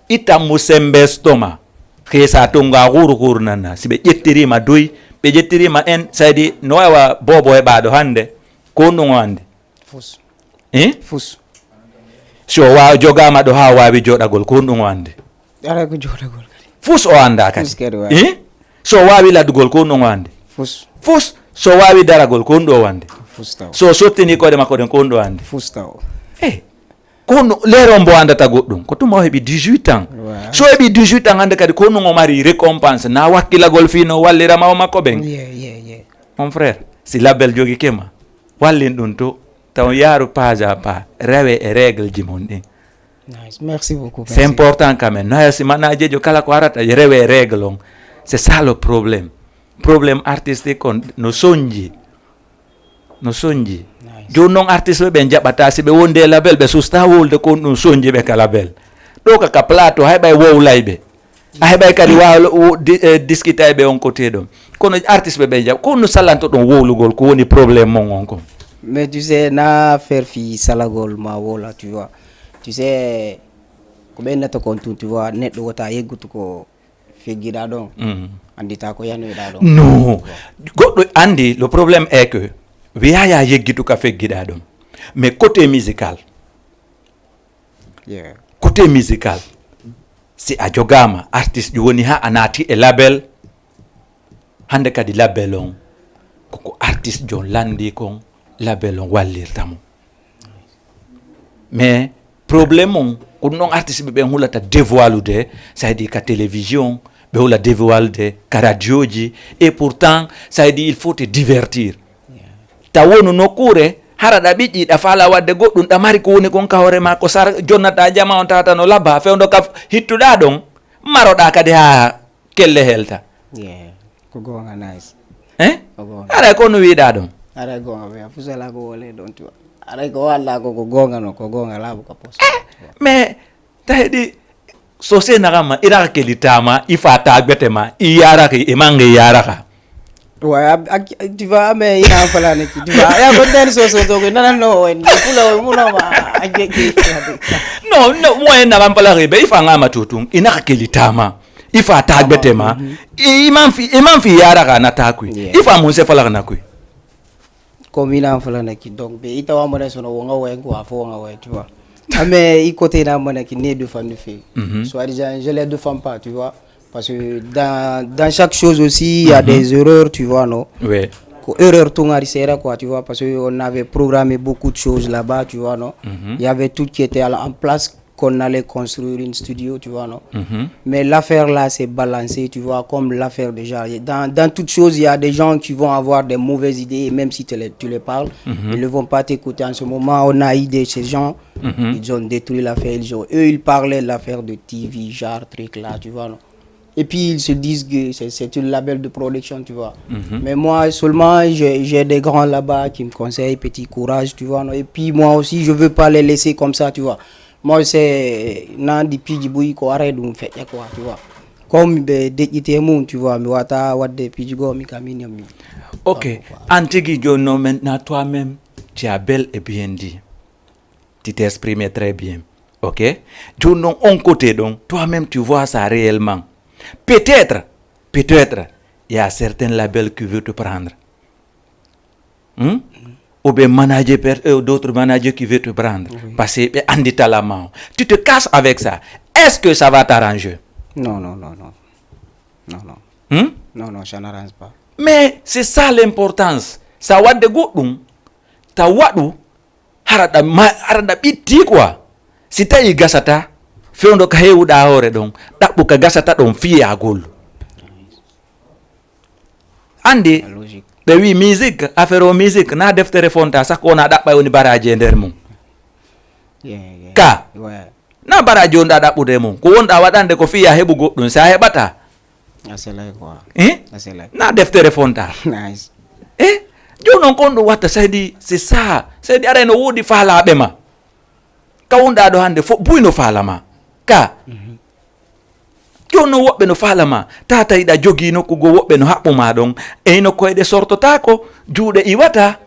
ita mo sembe stoma. Ke sa tonga guru guru nana. Si be jettiri ma doy, be jettiri ma en, saydi no wa bobo e bado hande. Ko no hande. Fous. Hein? Fous. Si o wa-, jogaama ɗo haa o waawi jooɗagol, ko honɗun o anndi? Aray ko jooɗagol kadi. Fus o anndaa kadi. Fus kadi, waay. Eh? Si o waawi laddugol, ko honɗun o anndi? Fus. Fus, si o waawi daragol, ko honɗun o anndi? Fus taw. Si o sottinii koyɗe makko ɗen, ko honɗun o anndi? Fus taw. Eh, ko honɗun, leere on mbo anndata goɗɗun? Ko tuma o heɓi dix-huit ans. Waay. Si o heɓi dix-huit ans, hannde kadi ko honɗun o mari récompense, na wakkilagol fii no wallira maw makko ɓen? Yeah, yeah, yeah. Mon frère, si label jogike ma, wallin ɗun to, taw yaaru pas à pas, rewe e règle ji mon ɗin. Nice. Merci beaucoup. C'est Merci. Important quand même. No, si manajejo kala ko arata, rewe règle on. C'est ça le problème. Problème artistique on no sonji. No sonji. Nice. Jooni non artiste ɓe ɓen jaɓata si ɓe wondi e label, ɓe susta wowlude ko ɗum sonji ɓe ka label. Ɗo ka, ka plateau, hay ɓay wowlay ɓe. A heɓay kadi waaw, wo-, di-, eh, discuter e ɓe on côté ɗon. Kono artiste ɓe ɓen jaɓ, ko no salanto ɗon wowlugol, ko woni problème mon on kon? Mais tu sais, na affaire fi salagol ma wola, tu vois. Tu sais, ko ɓe nata kon tun, tu vois, neɗɗo wota yeggutu ko feggiɗa ɗon. Mhm. Andita ko yanoyɗa ɗon. Non. Goɗɗo andi, le problème est que wiya ya yeggitu ka feggiɗa ɗon. Mais côté musical, Yeah. Côté musical, si a jogaama artiste, ɗum woni haa a naati e label, hannde kadi label on, ko ko artiste jon lanndii kon, label on wallirta mo. Mais problème on, ko ɗum ɗon artiste ɓe ɓen hulata dévoilude, ça veut dire ka télévision, ɓe hula dévoilude ka radioji, et pourtant, ça veut dire il faut te divertir. Yeah. Ta wonu nokkuure, hara ɗa ɓiƴƴi, ɗa faala waɗde goɗɗum, ɗa mari ko woni kon ka hoore maa, ko sar-, jonnata jama on tawata no laba, fewndo ka f-, hittuɗaa ɗon, maroɗaa kadi haa kelle helta. Yeah. Ko goonga, nice. Eh? Ko goonga. Haray ko no wiiɗaa ɗon? Haray goonga, ɓe a fusala ko wole ɗon, tu. Haray ko walla ko, ko goonga non, ko goonga laabu ka pos. Eh, mais Tahe ɗi, so se naxa ma, i naxa keli tama, i fa tagbete ma, i yaraki, i mange yaraka. Ouais, a, a, tu vois, mais il a fallu que, tu vois, ya ko den so, so, so, non, non, non, ouais, pour le moment, non, ma, a, a, a, Non, non, moi, na ban pala rebe, i fa nga ma tutun, i naxa keli tama, i fa tagbete ma, Mhm. i, i man fi, i man fi yaraka na takui, Yeah. i fa mun se fala na kui. Comme il a fallu que, donc, be, i tawa mo ne sono wonga we, quoi, fo wonga we, tu vois. Ah, mais i côté na mo ne ki ne de fan de fait. Mhm. Soit disant, je les défends pas, tu vois. Parce que dans, dans chaque chose aussi, il y a Mhm. des erreurs, tu vois, non? Ouais. Ko erreur tout ngari sera, quoi, tu vois, parce que on avait programmé beaucoup de choses là-bas, tu vois, non? Mhm. Il y avait tout qui était à la, en place qu'on allait construire une studio, tu vois, non? Mhm. Mais l'affaire là s'est balancée, tu vois, comme l'affaire déjà. Dans, dans toute chose, il y a des gens qui vont avoir des mauvaises idées, et même si tu les, tu les parles, Mhm. ils ne vont pas t'écouter. En ce moment, on a eu des, ces gens, Mhm. ils ont détruit l'affaire, ils ont, eux, ils parlaient de l'affaire de T V, genre, truc là, tu vois, non? Et puis, ils se disent que c'est, c'est un label de production, tu vois. Mhm. Mais moi, seulement, j'ai, j'ai des grands là-bas qui me conseillent, petit courage, tu vois, non? Et puis, moi aussi, je veux pas les laisser comme ça, tu vois. Moi, c'est, nandi piji buy ko are ɗum feƴƴa quoi, tu vois. Comme ɓe deƴƴiti e mum, tu vois, mi wata wadde piji goo, mi ka min, mi. Ok. Voilà, quoi. An tigi jooni non, maintenant, toi-même, tu as bel et bien dit. Tu t'exprimes très bien. Ok? Jooni non, on côté, donc, toi-même, tu vois ça réellement. Peut-être, peut-être, il y a certains labels qui veulent te prendre. Hmm? Ou bien manager per-, euh, d'autres managers qui veulent te prendre. Oui. Parce que, ben, Andy Talama, tu te casses avec ça. Est-ce que ça va t'arranger? Non, non, non, non. Non, non. Hmm? Non, non, ça n'arrange pas. Mais c'est ça l'importance. Ça wadde goɗɗum. Ta waɗu, hara ɗa ma-, hara ɗa ɓitti quoi. Si tawi gasata, fewndo ka hewuɗa hoore ɗon, ɗaɓɓu ka gasata ɗon fiyagol. Andi, Ah, logique. Ɓe wi musique, affaire o musique, na deftere fonta, sakko wona ɗaɓɓa e woni baraji e nder mum. Yeah, yeah. Ka? Ouais. Na baraji wonɗa ɗaɓɓude e mum. Ko wonɗa waɗande ko fiya heɓu goɗɗum, sa heɓata. Aselay quoi. Eh? Aselay. Na deftere fonta. Nice. Eh? Jooni non kon ɗum watta, saydi, c'est ça. Saydi aray no woodi faalaɓe ma. Ka wonɗa ɗo hande, fo-, buy no faala ma. Ka? Mhm. Jooni non woɓɓe no faala ma. Tata iɗa jogii nokku goo, woɓɓe no haɓɓu ma ɗon. E hino koyɗe sortotaako, juuɗe iwata.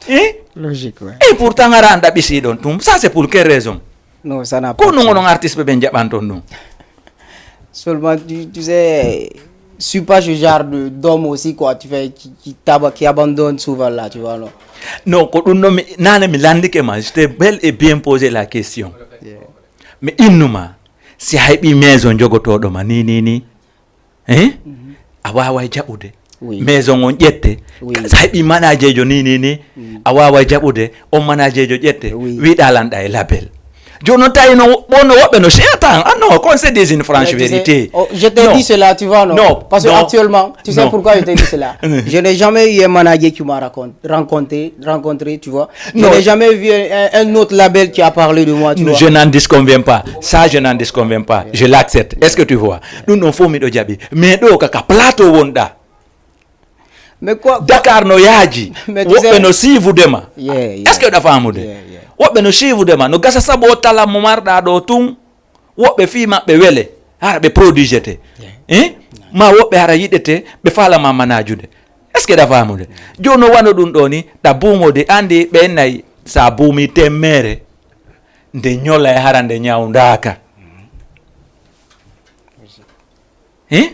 Eh? Logique, ouais. Et pourtant, ara an ɗaɓɓisi ɗon ɗum. Ça, c'est pour quelle raison? Non, ça n'a pas de sens. Ko non onon artiste ɓe ɓen jaɓanton ɗum? Seulement, tu, tu sais, je suis pas ce genre de, d'homme aussi, quoi, tu fais, qui, qui t'ab-, qui abandonne souvent là, tu vois, non? Non, ko ɗum non mi, nane mi landike ma, je t'ai bel et bien posé la question. Mi innu ma, si a heɓii maison jogotooɗo ma nii, nii, nii, eh? A waaway jaɓude. Oui. Maison on ƴette. Oui. Si a heɓii manajeejo nii, nii, nii, a waaway jaɓude. On manajeejo ƴette. Oui. Wiɗaa lanɗa e label. Jooni non tawi no, wonno woɓɓe no seetan. Ah non, qu'on se dise une franche vérité. Oh, je t'ai dit cela, tu vois, non? Non, parce que non, actuellement, tu sais pourquoi je t'ai dit cela? Je n'ai jamais eu un manager qui m'a raconté rencontré, rencontré, tu vois. Je n'ai jamais vu un, un autre label qui a parlé de moi, tu vois. Je n'en disconviens pas. Ça, je n'en disconviens pas. Je l'accepte. Est-ce que tu vois? Ɗum ɗon fof miɗo jaɓi. Mais ɗo ka, ka plateau wonɗa. Mais quoi, Dakar no yaaji. Mais tu sais, woɓɓe no siivude ma. Yeah, yeah. Est-ce que ɗa faamude? Yeah, yeah. Woɓɓe no siivude ma. No gasa sabu o tala mo marɗa ɗo tun. Woɓɓe fii maɓɓe wele, hara ɓe produit jete. Eh? Ma woɓɓe hara yiɗete, ɓe faala ma manajude. Est-ce que ɗa faamude? Jooni no wano ɗum ɗo ni, ɗa buumode, andi ɓe nayi, sa buumi temmere, nde ñola e hara nde ñawndaaka. Eh?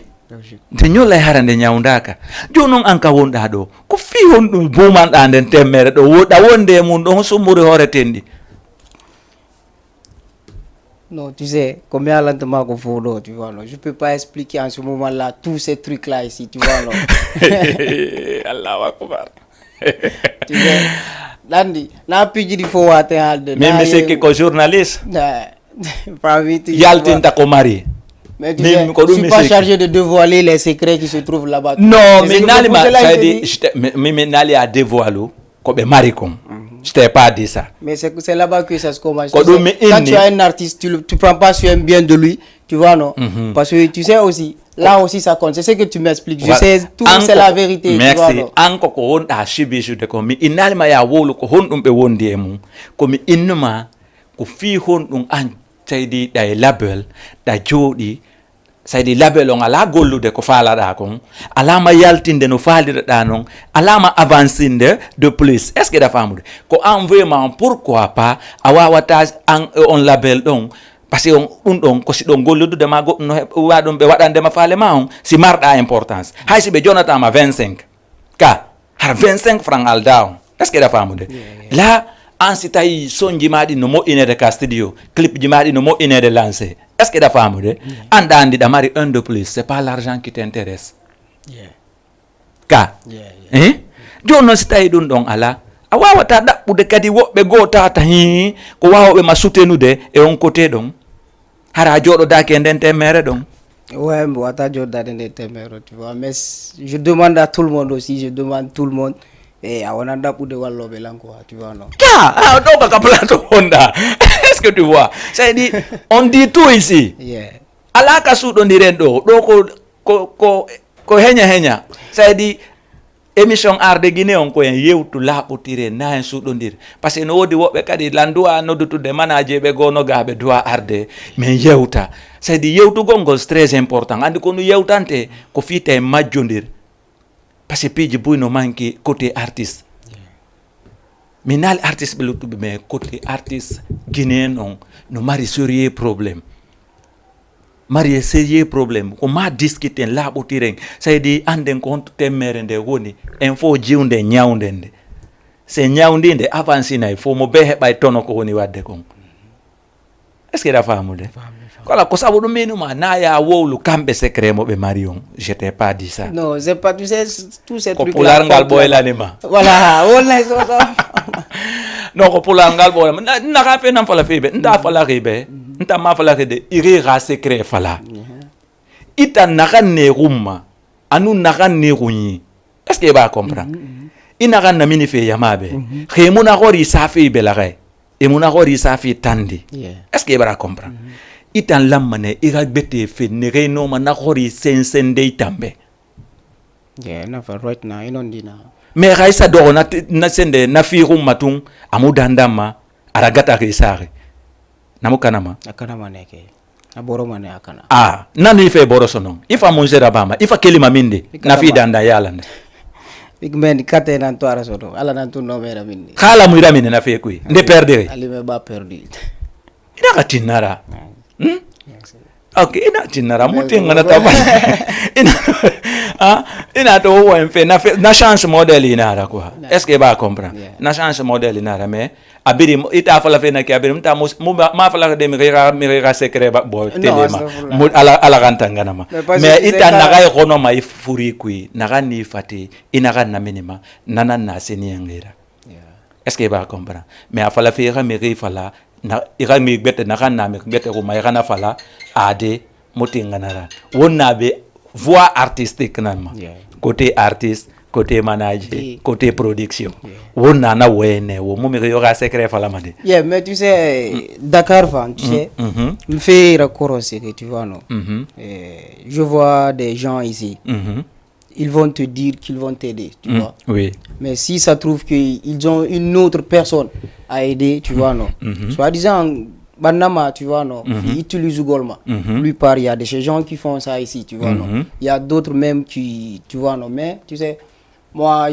Nde ñola e hara nde ñawndaaka. Jooni non an ka wonɗa ɗo, ko fii honɗum buumanɗa nden temmere ɗo, wo-, ɗa wonde e mum ɗon summuri hoore tenɗi? Non, tu sais, ko mi haalanta ma ko fow ɗo, tu vois, non. Je peux pas expliquer en ce moment-là tous ces trucs-là ici, tu vois, non. Allahu Akbar. Tu sais, ɗanndi, na piiji ɗi fow waate haalde. Min mi sikki ko journaliste. Parmi tout, yaltinta ko mari. Mais tu sais, je suis pas chargé de dévoiler les secrets qui se trouvent là-bas. Non, mi nali ma, c'est que c'est pour cela que je te dis, mi, mi nali a dévoile. Ko ɓe mari kon. Je t'ai pas dit ça. Mais c'est, c'est là-bas que ça se commence. Ko ɗum mi inni. Quand tu as un artiste, tu le, tu prends pas soin bien de lui, tu vois, non? Parce que tu sais aussi, là aussi ça compte. C'est ce que tu m'expliques. Je sais tout, c'est la vérité, tu vois, non? Merci. An ko ko wonɗa sibijude ko. Mi innali ma ya wowlu ko honɗum ɓe wondi e mum. Ko mi innuma ko fii honɗum an seydi ɗa e label, ɗa jooɗi, Seydi label on alaa gollude ko faalaɗaa kon, alaa ma yaltinde no faaliraɗaa non, alaa ma avancinde de plus. Est-ce que ɗa faamude? Ko an vraiment, pourquoi pas, a waawataa an, on label ɗon, parce que on, ɗum ɗon, ko si ɗon golludude ma goɗɗum no heɓ-, waɗum ɓe waɗande ma faale ma on, si marɗaa importance. Hay si ɓe jonataa ma vingt-cinq K, hara vingt-cinq francs aldaa on. Est-ce que ɗa faamude? Yeah, yeah. Là, an si tawi sonji ma ɗin no moƴƴineede ka studio, clip ji ma ɗin no moƴƴineede lancé. Est-ce que ɗa faamude? Yeah. An ɗa anndi ɗa mari un de plus, c'est pas l'argent qui t'intéresse. Yeah. Ka. Yeah, yeah. Eh? Jooni non si tawi ɗum ɗon alaa, a waawataa ɗaɓɓude kadi woɓɓe goo tata hii ko waawɓe ma soutenude e on côté ɗon. Hara a jooɗodaaki e nden temmere ɗon? Ouais, mi wata jooɗodaade nden temmere, tu vois. Mais s-, je demande à tout le monde aussi, je demande tout le monde. E a wonan ɗaɓɓude wallooɓe lan quoi, tu vois, non? Ka, ah, ɗo ka, ka plateau honɗa. Est-ce que tu vois? Seydi, on dit tout ici. Yeah. Alaa ka suuɗondiren ɗo. Ɗo ko, ko, ko, ko heña heña. Seydi, Émission Arde Guinée on ko en yewtu laaɓotiri en, na en suuɗondir. Parce que no woodi woɓɓe kadi lan duwa noddutude manajeeɓe goo nogaaɓe duwa arde, men yewta. C'est-à-dire yewtugol ngol c'est très important. Anndi ko no yewtante, ko fii tawi majjondir. Parce que piiji buy no manki côté artiste. Mi naali artiste ɓe luttuɓe, mais côté artiste guinéen on no mari sérieux problème. Mari e sérieux problème. Ko ma discuten, laaɓotiren. Seydi, annden ko honto temmere nde woni. En fof jiwnden, ñawnden nde. Se ñawndi nde avancinay fof, mo bee heɓay tono ko woni waɗde kon. Est-ce que ɗa faamude? Faami, faami. Kola, ko sabu ɗum minu ma, na ya wowlu kamɓe secret mo ɓe mari on. Je t'ai pas dit ça. Non, c'est pas, tu sais, tous ces trucs-là. Ko pulaar ngal ɓoylani ma. Voilà, wallahi, so, so. Non, ko pulaar ngal ɓoylani ma. Na, na ka fe nan fala fe be. Nta fala ke be. Nta ma fala ke de. Iri ra secret fala. Ita naxan ne rumma. Anu naxan ne runyi. Est-ce que i b'a comprendre? I naxan na mini fe yama be. Xe muna xori sa fe be la xe. E muna xori sa fe tandi. Est-ce que i b'a comprendre? Itan lamma ne, i ga gbete fe ne, xe no ma na xori sen sen de itambe. Yeah, na fa right now, i non dina. Mais xa i sa doxo na, na sende, na fi xum matun, amu dandama, ara gata ke i saxe. Namu kanama. A kanama neke. A boro mane a kana. Ah, nanu i fe boro sonon. I fa mun sera bama, i fa kelima mindi, na fi danda yalande. Big man, kate nan to ara soto, ala nan tu no mera mindi. Xala mu iramine na fe kui, nde perdere. Ali me ba perdu. Ina ka tinnara. Hmm? Ok, ina tinnara, muti ngana taba. Ina, Ah, i na to wo en fe, na fe, na change modèle i na la quoi. Est-ce que i b'a comprendre? Yeah. Na change modèle i na la, mais a biri, i ta fala fe na ke a biri, mu ta mu, mu ba, ma fala de mi rega, mi rega secret ba, bo, tele ma. Mu, ala, ala ganta ngana ma. Mais i ta na ga kono ma i furi kui, na ga ni fati, i na ga na minima, na na na seni ngira. Yeah. Est-ce que i b'a comprendre? Mais a fala fe i ga mi rega fala, na, i ga mi gbete, na ga na mi gbete ko ma i ga na fala, a de, mutinganara. Wonna be voie artistique nan ma. Yeah. Côté artiste, côté manager, yeah, côté production. Yeah. Wonna na wene, wo mu mi yo ga secret fala ma de. Yeah, mais tu sais, Dakar fan, tu sais, mhm, il fait record ce que tu vois, non? Mhm. Euh, je vois des gens ici. Mhm. Ils vont te dire qu'ils vont t'aider, tu vois. Oui. Mais si ça trouve qu'ils ont une autre personne à aider, tu vois, non. Mhm. Soi-disant, banama, tu vois, non. Mhm. Ils utilisent Golma. Mhm. Plupart, il y a de ces gens qui font ça ici, tu vois, non. Mhm. Il y a d'autres même qui, tu vois, non. Mais, tu sais, moi,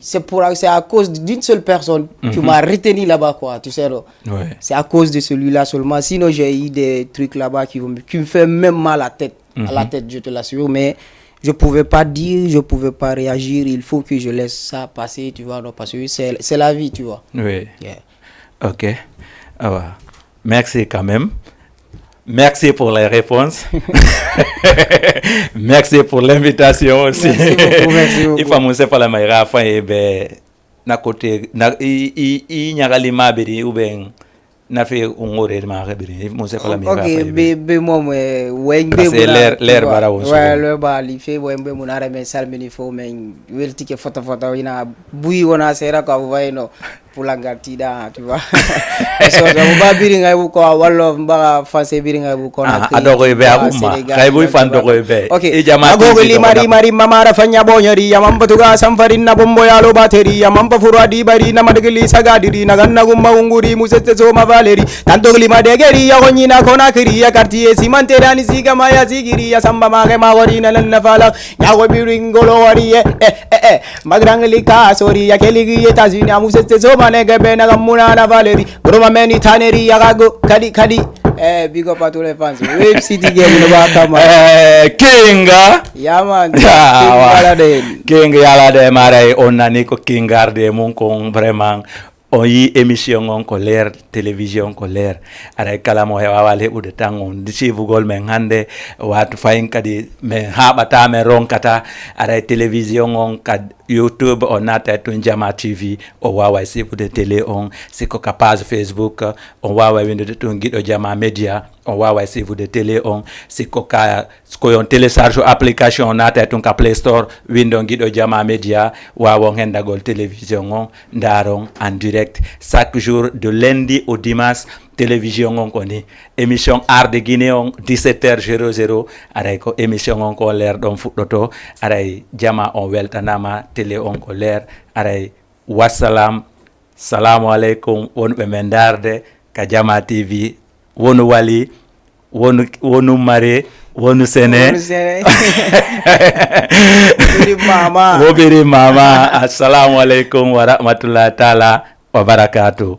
c'est pour, c'est à cause d'une seule personne qui m'a retenu là-bas, quoi, tu sais, non. Ouais. C'est à cause de celui-là seulement. Sinon, j'ai eu des trucs là-bas qui vont, qui me fait même mal à la tête. À la tête, je te l'assure, mais je pouvais pas dire, je pouvais pas réagir, il faut que je laisse ça passer, tu vois, non, parce que c'est, c'est la vie, tu vois. Oui. Yeah. Ok. Ah ouais. Merci quand même. Merci pour les réponses. Merci pour l'invitation aussi. Merci beaucoup, merci beaucoup. Il faut que je fasse la meilleure fin et ben, na côté, na, i, i, i, ɲagali ma beri, ou bien, na fe ungore ma ke biri, mo se fala mi. Ok, be, be mo mo, eh, wen be. Parce que muna, l'air, l'air bara wo. Ouais, le ba li fe, wen be muna re men salmini fo men, weltike foto foto, ina bui wona sera ka vayno, pulanga tida, tu vois. So, so, mo ba biri ngai bu ko, wallo mba fanse biri ngai bu ko, na ah, a dogo be a umma, Sénégal, kay bu fan dogo be. Ok. E jama agogo limari mari mamara fanya bonyari ya mamba tuga samfari na bombo ya lo bateri ya mamba furu adi bari na madgili sagadiri na ganna gumba unguri musete so ma valeri tanto glima degeri ya gonyina kona kiri ya karti e simante dani siga ma ya sigiri ya samba ma ke ma gori na na fala ya go biringo lo wari e e e e magrang li ka sori ya keligi États-Unis amusete so ma nege be na gamuna na valeri Bro, ma meni taneri yagago kadi kadi. Eh, big up à tous les fans. Wave City Gang no ba kama. Eh, Kinga. Yeah, man. Ah, King wa. Yala de. King yala de maray on nani ko Kingar de mun kon vraiment. On yi émission on ko leer, télévision ko leer. Aray kala mo hewa wal heɓude tan on sivugol men hande watu fayin kadi men haɓata men ronkata aray télévision on kad YouTube o nata tun Jama T V o wawa sifude télé on siko ka page Facebook on wawa windude tun Giɗo Jama Media on wawa sifude télé on siko ka ko yon télécharge application nata tun ka Play Store windon Giɗo Jama Media wawon hendagol télévision on ndaron en direct chaque jour de lundi au dimanche télévision on ko ni émission arde Guinée on dix-sept heures zéro zéro aray ko émission on ko leer ɗon fuɗɗoto aray jama on weltanama télé on ko leer aray wassalam salamu aleykum wonɓe men darde ka Jama T V wonu wali wonu wonu mare wonu sene wonu sene wobiri mama wobiri mama assalamu aleykum wa rahmatullahi taala wa barakatuh